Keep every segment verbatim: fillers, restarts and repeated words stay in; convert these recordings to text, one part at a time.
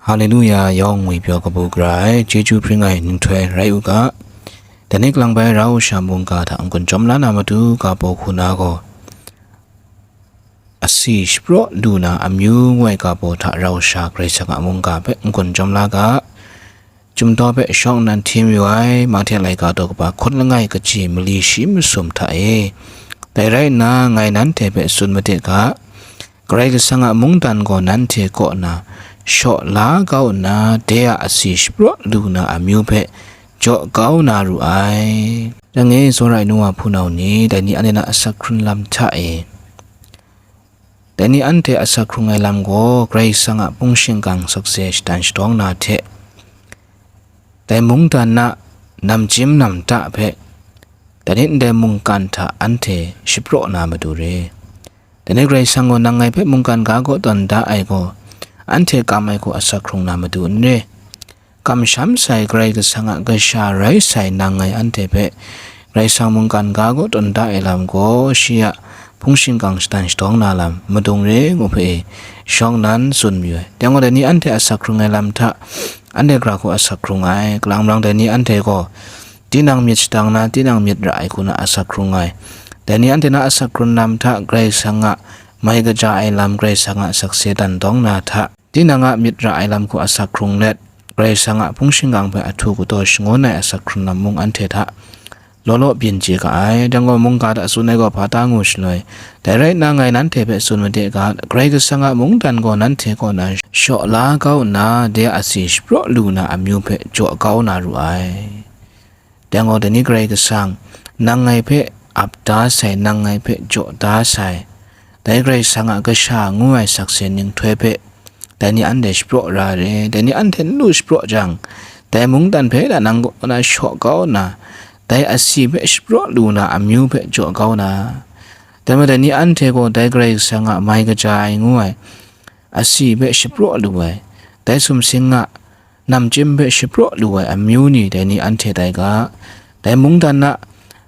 Haleluya, yawng ngwi pyaw kabu gara ai, chyeju hpring ai nhtoi rai u ga. Dai ni kalang bai rau sha mungga hta n-gun jawm la na matu ga paw hku na gaw, asi shapraw lu na amyu ngoi ga paw hta rau sha Karai Kasang a mungga hpe n-gun jawm la ga. Chyum daw hpe shawng nnan hti mayu ai, mahte laika daw kaba hkun langai kaji mali shi masum hta e. Dai rai nna, ngai nanhte hpe tsun made ga, Karai Kasang a mungdan gaw nanhte kaw na shaw la kau nna, de a asi shapraw lu na amyu hpe jaw kau na ru ai. Dang e, tsawra ai nu wa hpunau ni, dai ni anhte na asak hkrun lam hta e, dai ni anhte asak hkrung ai lam gaw Karai Kasang a hpung shingkang sakse shatan shadawng na hte, dai mungdan na namchyim namda hpe, dai ni ndai mungkan hta anhte shapraw na matu re. Dai ni Karai Kasang gaw nang ngai hpe mungkan ga kaw tawn da ai gaw, anhte kam ai hku asak hkrung na matu n re. Kamsham sai Karai Kasang a kasha rai sai nang ngai anhte hpe Karai Kasang mungkan ga kaw tawn da ai lam gaw, shi a hpung shingkang shatan shadawng na lam madung re ngu hpe e, shawng nnan tsun mayu ai. Dai gaw, dai ni anhte asak hkrung ai lam hta, anhte gara hku asak hkrung ai, kalang marang dai ni anhte gaw, tinang myit shadang na, tinang myit ra ai hku na asak hkrung ai. Dai ni anhte na asak hkrun lam hta, Karai Kasang a mai kaja ai lam, Karai Kasang a sakse dan dawng na hta, tinang a myit ra ai lam hku asak hkrung let, Karai Kasang a hpung shingkang hpe ahtu kataw shangun ai asak hkrun lam mung anhte hta law law byin chye ga ai. Dang gaw, mungga hta tsun ai gaw hpa ta ngu shaloi, dai rai nna, ngai nanhte hpe tsun made ga, Karai Kasang a mungdan gaw nanhte kaw na shaw la kau nna, de a asi shapraw lu na amyu hpe jaw kau na ru ai. Dang gaw, dai ni Karai Kasang, nang ngai hpe ap da sai, nang ngai hpe jaw da sai, dai Karai Kasang a kasha ngu ai sakse nhtoi hpe, dai ni anhte shapraw ra re, dai ni anhte n lu shapraw jang, dai mungdan hpe da nang kaw na shaw kau nna, dai asi hpe shapraw lu na amyu hpe jaw kau na. Dai majaw, dai ni anhte gaw dai Karai Kasang a mai kaja ai ngu ai asi hpe shapraw lu ai, dai sumsing a namchyim hpe shapraw lu ai amyu ni, dai ni anhte tai ga. Dai mungdan a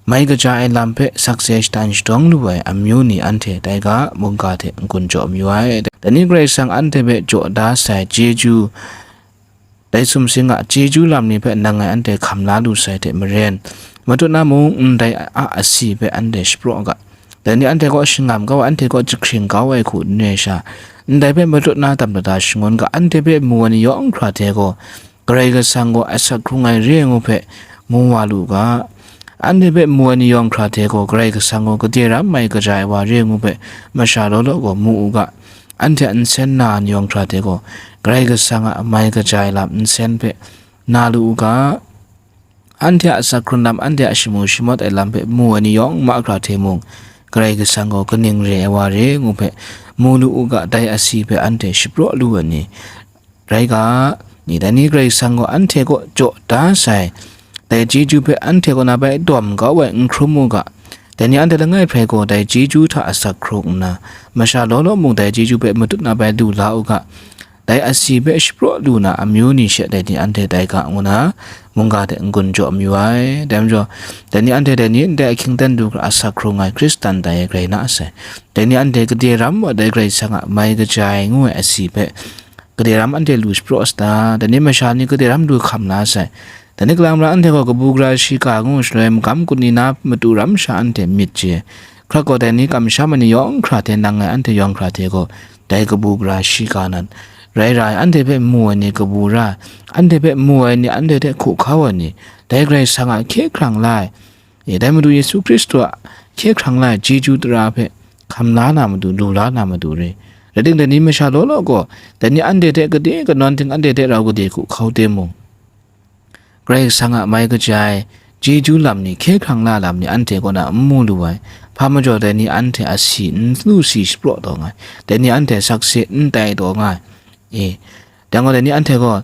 mai kaja ai lam hpe sakse shatan shadawng lu ai amyu ni anhte tai ga, mungga hte n-gun jaw mayu ai. Dai ni Karai Kasang anhte hpe jaw da sai chyeju, dai sumsing a chyeju lam ni hpe nang ngai anhte hkam la lu sai hte maren, matut na mung ndai a asi hpe anhte shapraw ga. Dai ni anhte kaw shingam kau, anhte kaw jahkring kau ai hku n re sha, ndai hpe matut na tam lada shangun ga, anhte hpe mu ai ni yawng hkra hte gaw, Karai Kasang gaw asak hkrung ai re ai ngu hpe mu wa lu ga. Anhte hpe mu ai ni yawng hkra hte gaw, Karai Kasang gaw gade ram mai kaja ai wa re ai ngu hpe masha law law gaw mu u ga. Anhte a nsen na ai ni yawng hkra hte gaw, Karai Kasang a mai kaja ai lam nsen hpe na lu u ga. Anhte a asak hkrun lam, anhte a shamu shamawt ai lam hpe mu ai ni yawng mahkra hte mung, Karai Kasang gaw kaning re ai wa re ngu hpe mu lu u ga, dai asi hpe anhte shapraw lu ai ni rai ga, ni dai ni Karai Kasang gaw anhte kaw jaw da sai, dai chyeju hpe anhte kaw na bai dawm kau ai n hkrum u ga, dai ni anhte langai hpe gaw dai chyeju hta asak hkrung nna, masha law law mung dai chyeju hpe matut na bai lu la u ga, dai asi hpe shapraw lu na amyu ni she dai ni anhte tai ga, ngu na mungga hte n-gun jaw mayu ai. Dai majaw, dai ni anhte dai ni ndai ahkying dan du hkra asak hkrung ai Hkristan tai ai grai na sai. Dai ni anhte gade ram wa dai Karai Kasang a mai kaja ai ngu ai asi hpe gade ram anhte lu shapraw sa ta? Dai ni masha ni gade ram lu hkam la sai. Dai ni kalang mara anhte gaw kabu gara shiga ngu shaloi, magam kun ni na matu ram sha anhte myit chye. Hkrat gaw, dai ni kamsham ai ni yawng hkra hte nang ngai anhte yawng hkra hte gaw, dai kabu gara shiga nan rai ra ai, anhte hpe mu ai ni kabu ra ai, anhte hpe mu ai ni, anhte hte hku hkau ai ni, dai Karai Kasang a hkye hkrang la ai, e, dai Madu Yesu Hkristu a hkye hkrang la ai chyeju tara hpe hkam la na matu, lu la na matu re. Rai timung, dai ni masha law law gaw, dai ni anhte hte gade kanawn ting, anhte hte rau gade hku hkau timung, Karai Kasang a mai kaja ai chyeju lam ni, hkye hkrang la lam ni anhte kaw na n mu lu ai, hpa majaw dai ni anhte asi n lu si shapraw taw nga ai, dai ni anhte sakse n tai taw nga ai. E, dai gaw, dai ni anhte gaw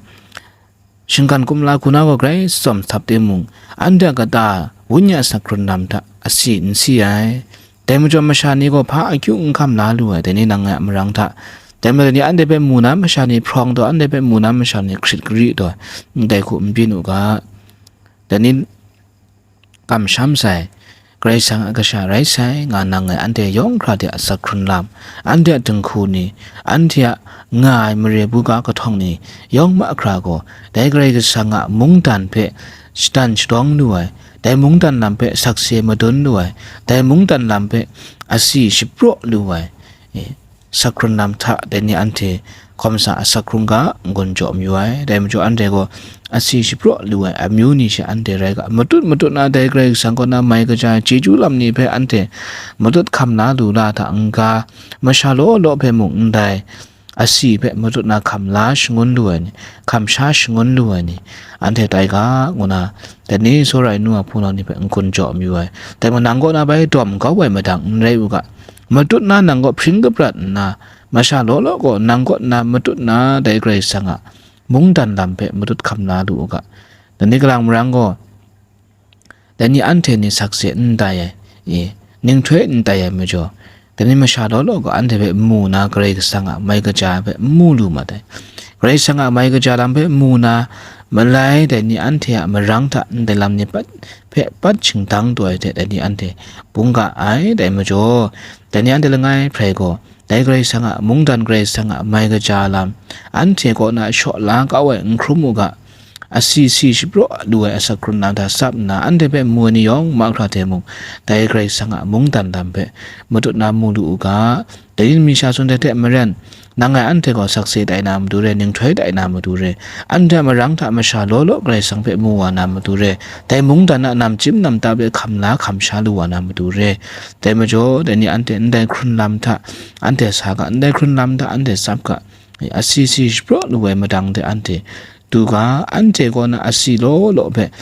shinggan kumla hku na gaw grai tsawm sap timung, anhte a kata Wenyi a asak hkrun lam hta asi n si ai. Dai majaw masha ni gaw hpa akyu n hkam la lu ai, dai ni nang ngai a marang hta. Dai majaw dai ni anhte hpe mu na masha ni hprawng taw, anhte hpe mu na masha ni hkrit gari taw, ndai hku n byin u ga. Dai ni kamsham sai, Karai Kasang a kasha rai sai nga nang ngai anhte yawng hkra de a asak hkrun lam, anhte a dinghku ni, anhte a nga ai mare buga kahtawng ni yawng mahkra gaw, dai Karai Kasang a mungdan hpe shadan shadawng lu ai, dai mungdan lam hpe sakse madun lu ai, dai mungdan lam hpe asi shapraw lu ai, e, asak hkrun lam hta dai ni anhte hkawm sa asak hkrung ga n-gun jaw mayu ai. Dai majaw anhte gaw asi shapraw lu ai amyu ni she anhte rai ga, matut matut na dai Karai Kasang kaw na mai kaja ai chyeju lam ni hpe anhte matut hkam la lu la hta n-ga, masha law law hpe mung ndai asi hpe matut na hkam la shangun lu ai ni, hkam sha shangun lu ai ni, anhte tai ga, ngu na, dai ni tsawra ai nu a hpunau ni hpe n-gun jaw mayu ai. Dai majaw nang kaw na bai dawm kau ai madang n rai u ga, matut na nang kaw hpring kaprat nna, masha law law gaw nang kaw na matut na dai Karai Kasang a mungdan lam hpe matut hkam la lu u ga. Dai ni kalang marang gaw, dai ni anhte ni sakse n tai ai, e, ninghtoi n tai ai majaw, dai ni masha law law gaw anhte hpe mu na Karai Kasang a mai kaja hpe n mu lu mat ai. Karai Kasang a mai kaja lam hpe mu na malai, dai ni anhte a marang hta ndai lam ni pat hpe pat shingdang taw ai hte dai ni anhte bung ga ai. Dai majaw, dai ni anhte langai hprai gaw, dai Karai Kasang a mungdan, Karai Kasang a mai kaja lam, anhte kaw na shaw la kau ai n hkrum u ga, asi si shapraw lu ai asak hkrun lam hta tsap nna, anhte hpe mu ai ni yawng mahkra hte mung, dai Karai Kasang a mungdan lam hpe matut na mu lu u ga. Dai ni masha tsun ai hte maren, nang ngai anhte gaw sakse tai na matu re, ninghtoi tai na matu re, anhte a marang hta masha law law Karai Kasang hpe mu wa na matu re, dai mungdan a namchyim namta hpe hkam la hkam sha lu wa na matu re. Dai majaw, dai ni anhte ndai hkrun lam hta anhte sa ga, ndai hkrun lam hta anhte tsap ga, asi si shapraw lu ai madang de anhte du ga, anhte kaw na asi law law hpe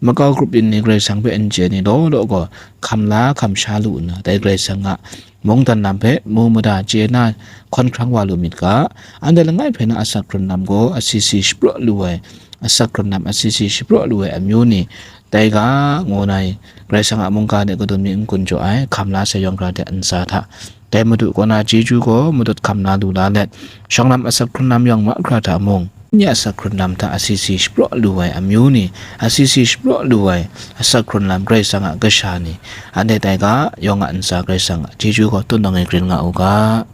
makau grup yin ni, Karai Kasang hpe n chye ni law law gaw hkam la hkam sha lu nna, dai Karai Kasang a mungdan lam hpe mu mada chye na hkawn hkrang wa lu myit ga. Anhte langai hpe na asak hkrun lam gaw asi si shapraw lu ai, asak hkrun lam asi si shapraw lu ai amyu ni tai ga, ngu na i, Karai Kasang a mungga de kadun mi n-gun jaw ai, hkam la sai yawng hkra de ntsa hta, dai Madu kaw na chyeju gaw matut hkam la lu la let, shawng lam asak hkrun lam yawng mahkra hta mung, nye asak hkrun lam hta asi si shapraw lu ai amyu ni, asi si shapraw lu ai asak hkrun lam Karai Kasang a kasha ni, anhte tai ga, yawng a ntsa Karai Kasang a chyeju gaw tun dang e grin nga u ga.